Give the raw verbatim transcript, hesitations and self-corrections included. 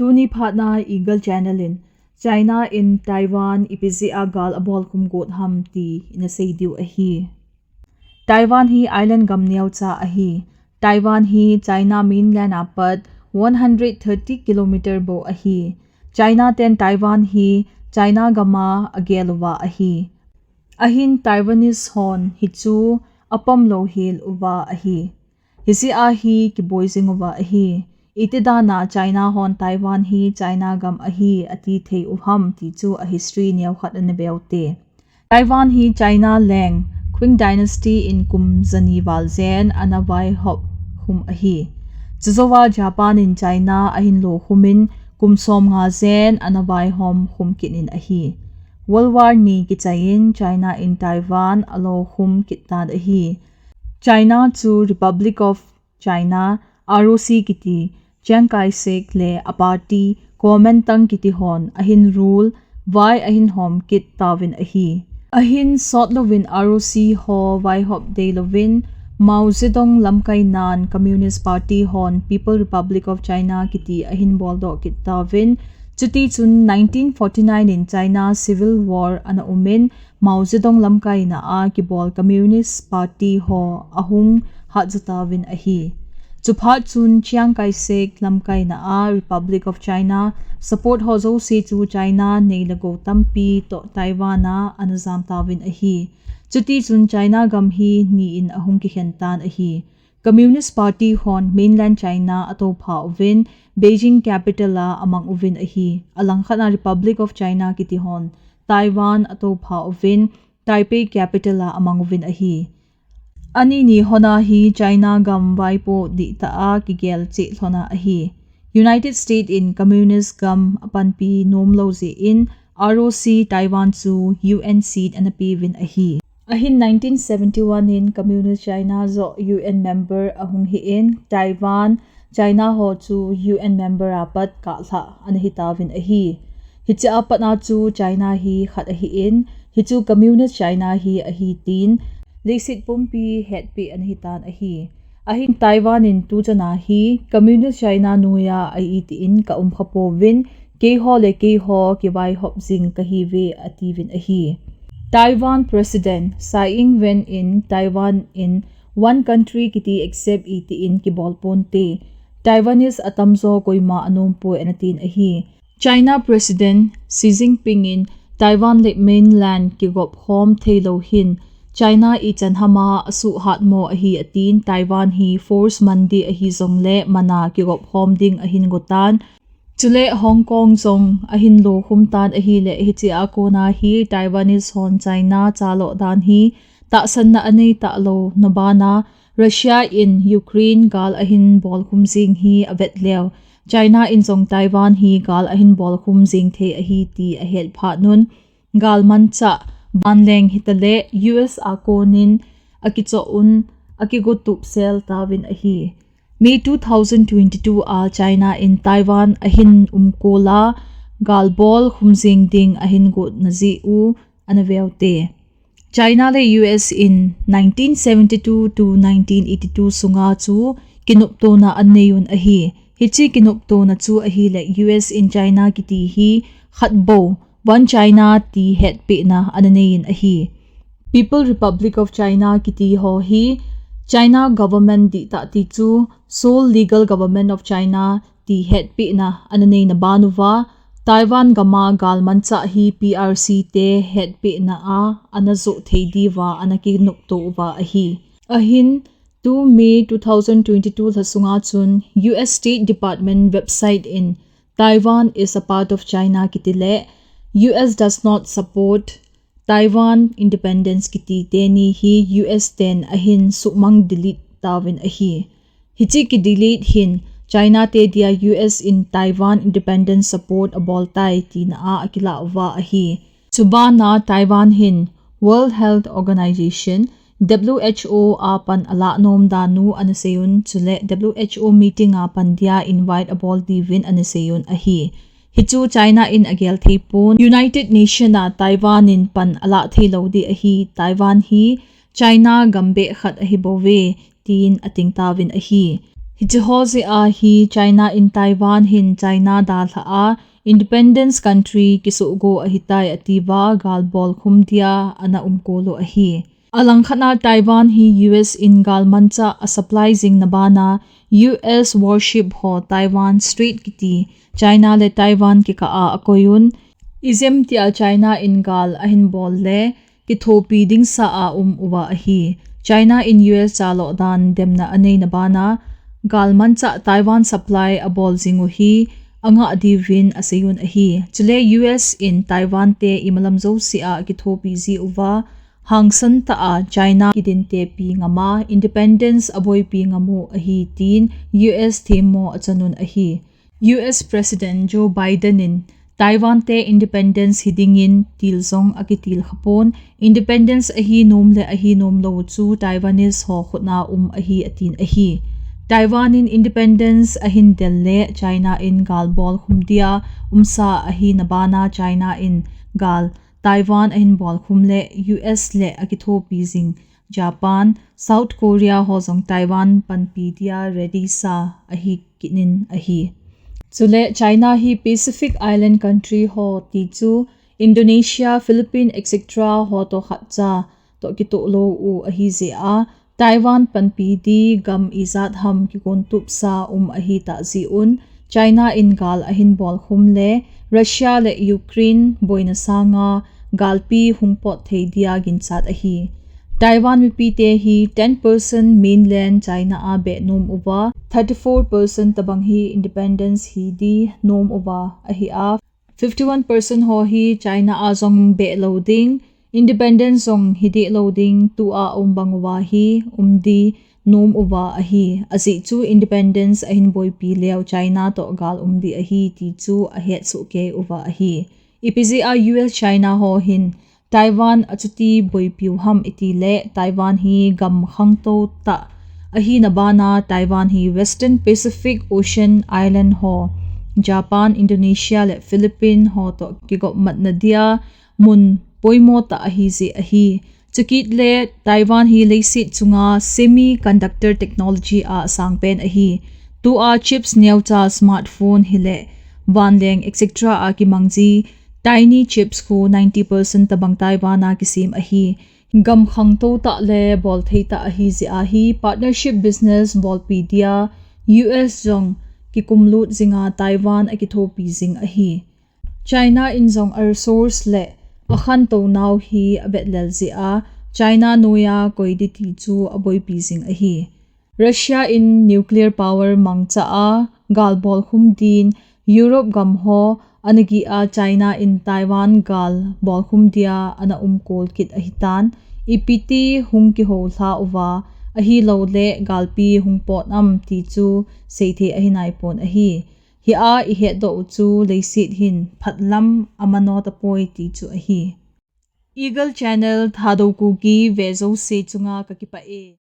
Tuni phatna Eagle Channel in China in Taiwan ipi jeh a gal abol khum got ham ti ina sei diu ahi. Taiwan hi island gam neocha ahi. Taiwan hi China mainland a pat one hundred thirty kilometer bou ahi. China ten Taiwan hi China gam a agel uva ahi. Ahin Taiwanese hon hichu apom louhel uva ahi. Hijeh a hi kiboi jing uva ahi. Iti dan a China hon Taiwan hi China gam ahi ati thei u ham ti chu a history neokhat ana ve u te. Taiwan hi China leng Qing Dynasty in kum jani val jen ana vaihop khum ahi. Chujou a Japan in China ahin lo khum in kum som nga jen ana vaihom khum kit in ahi. World War ni kichai in China in Taiwan alo khum kit tan ahi. China chu Republic of China, R O C kiti, Chiang Kai-shek le a party, Kuomintang kiti hon ahin rule, vai ahin hom kit tauvin ahi. Ahin sot louvin R O C ho vaihop dei louvin, Mao Zedong lamkai nan Communist Party hon People Republic of China kiti ahin boldoh kit tauvin, chuti chun nineteen forty-nine in China Civil War ana um in, Mao Zedong lamkaina a kibol Communist Party ho ahung hatjatauvin ahi. Chuphat chun Chiang Kai-shek lamkaina a Republic of China support ho jouse chu China nei le gou tampi toh Taiwan a ana jam tauvin ahi. Chuti chun China gam hi ni in ahung kikhen tan ahi. Communist Party hon mainland China atoupha uvin, Beijing capital a amang uvin ahi. Alangkhat a Republic of China kiti hon Taiwan atoupha uvin, Taipei capital a amang uvin ahi. Ani ni hon a hi China gam vaipo dihtah a kigel cheh lhon a ahi. United States in Communist gam apanpi nom lou jeh in R O C Taiwan chu U N seat ana peuvin ahi. Ahin nineteen seventy-one in Communist China joh U N member ahung hi in, Taiwan, China ho chu U N member a pat kahlhah ana hi tauvin ahi. Hiche a pat a chu China hi khat ahi in, hichu Communist China hi ahi tin, leiset pumpi hetpeh ana hi tan ahi. Ahin Taiwan in tuchan a hi Communist China noiya ahi tin ka um kha pouvin, keiho le keiho kivaihop jing kahiuve atiuvin ahi. Taiwan President Tsai Ing-wen in Taiwan in one country kiti accept iti in kibol ponte. Taiwanese atamjo koima anom poi ana tin ahi. China President Xi Jinping in Taiwan le mainland kigop khom thei lou hin China ichan ham a asuh hat mo ahi atin, Taiwan hi force man ding ahi jongle man a kigop khom ding ahin go tan. Chule Hong Kong jong ahin lo khum tan ahile, hiche a kon a hi Taiwanese hon China chaloh dan hi tahsanna anei talou na ban a, Russia in Ukraine gal ahin bol khum jing hi avet leu, China in jong Taiwan hi gal ahin bol khum jing thei ahi ti ahet phat un, gal manchah vanleng hitale U S a kon in akichoh un akigo tup sel tauvin ahi. May two thousand twenty-two a China in Taiwan ahin umkol a, gal bol khum jing ding ahin got na jeh u ana ve u te. China le U S in nineteen seventy-two to nineteen eighty-two sunga chu kinoptona ana nei un ahi. Hiche kinoptona chu ahile U S in China kiti hi khat bou, One China ti hetpehna ana nei in ahi. People Republic of China kiti ho hi China government dihtah ti chu sole legal government of China ti hetpehna ana neina ban uva, Taiwan gam a gal manchah hi P R C te hetpehna a ana joh thei diuva ana kinopto uva ahi. Ahin, two May two thousand twenty-two lha sunga chun U S State Department website in Taiwan is a part of China kiti le U S does not support Taiwan independence kiti teni hi U S ten ahin suhmang delete tauvin ahi. Hiche ki delete hin China te dia U S in Taiwan independence support abol tai tina a akilah uva ahi. Chubana Taiwan hin World Health Organization, W H O a pan alah nom dan u ana sei un, chule W H O meeting a pan dia invite abol diuvin ana sei un ahi. Hichu China in agel thei pon, United Nation a Taiwan in pan alah thei lou ding ahi, Taiwan hi China gam beh khat ahi bouve, tin ating tauvin ahi. Hiche ho jeh a hi China in Taiwan hin China dalha a independence country kisuhgo ahitai atiuva gal bolkhum dia ana umkol u ahi. Alangkhat a Taiwan hi U S in galmanchah asupply jing na bana U S warship ho Taiwan Strait kiti China le Taiwan kikah a akoiyun, ijemtia China in gal ahin bol le kithopi dingsa a um uva ahi. China in U S chaloh dan demna anei na bana galmanchah Taiwan supply abol jing u hi angah diuvin aseiyun ahi. Chule U S in Taiwan te imalam jousea kithopi ji uva hangsan tah a China kidintepi ngam a independence aboipi ngam u ahi tin U S themmo achanun ahi. U S President Joe Biden in Taiwan te independence hi dingin til jong akitil khapon, independence ahi nom le ahi nom lou chu Taiwanese ho khutna um ahi atin ahi. Taiwan in independence ahin del le China in gal bolkhum dia umsa ahi na bana China in gal Taiwan ahin bolkhum le U S le akithopi jing Japan, South Korea ho jong Taiwan panpi dia ready sa ahi kitnin ahi. Chule China hi Pacific Island country ho ti chu Indonesia, Philippines, et cetera ho to khatcha to kitoh lou u ahi jeh a Taiwan panpi di gam ijat ham kigon tupsa um ahi tah jeh un China in gal ahin bolkhum le Russia le Ukraine boina sanga galpi hung pot thei dia ginchat ahi. Taiwan mipite hi ten percent mainland China a beh nom uva, thirty-four percent tabang hi independence hi di nom uva ahi a, fifty-one percent ho hi China a jong beh lou ding, independence jong hi deh lou ding, tua um bang uva hi um di nom uva ahi. Ajeh chu independence ahin boipi leu China to gal um di ahi ti chu ahet soh kei uva ahi. Ipi jeh a U S China ho hin Taiwan achuti boipiu ham iti le Taiwan hi gam khangtou tah ahi na bana Taiwan hi Western Pacific Ocean Island ho Japan, Indonesia le Philippines ho to kigop matna dia mun poimo tah ahi jeh ahi. Chukit le Taiwan hi leiset chunga semiconductor technology a asangpen ahi. Tua chips neocha smartphone hile vanleng et cetera a kimang ji tiny chips khu ninety percent tabang Taiwan a kisem ahi. Gam khangtou tah le bolthei tah ahi jeh a hi partnership business bolpi dia U S jong kikumlut jinga Taiwan akithopi jing ahi. China in jong a resource le akhantou nau hi abetlel jeh a China noiya koi di ti chu aboipi jing ahi. Russia in nuclear power mangcha a gal bolkhum din Europe gam ho ana gih a China in Taiwan gal bolkhum dia ana umkol kit ahitan, ipiti hung kihoulha uva ahilou le galpi hung pot am ti chu seithei ahi naipon ahi. Hia ihetdoh u chu leiset hin phatlam amano tapoi ti chu ahi. Eagle Channel Thadou Kuki ve jouse chunga kakipah e.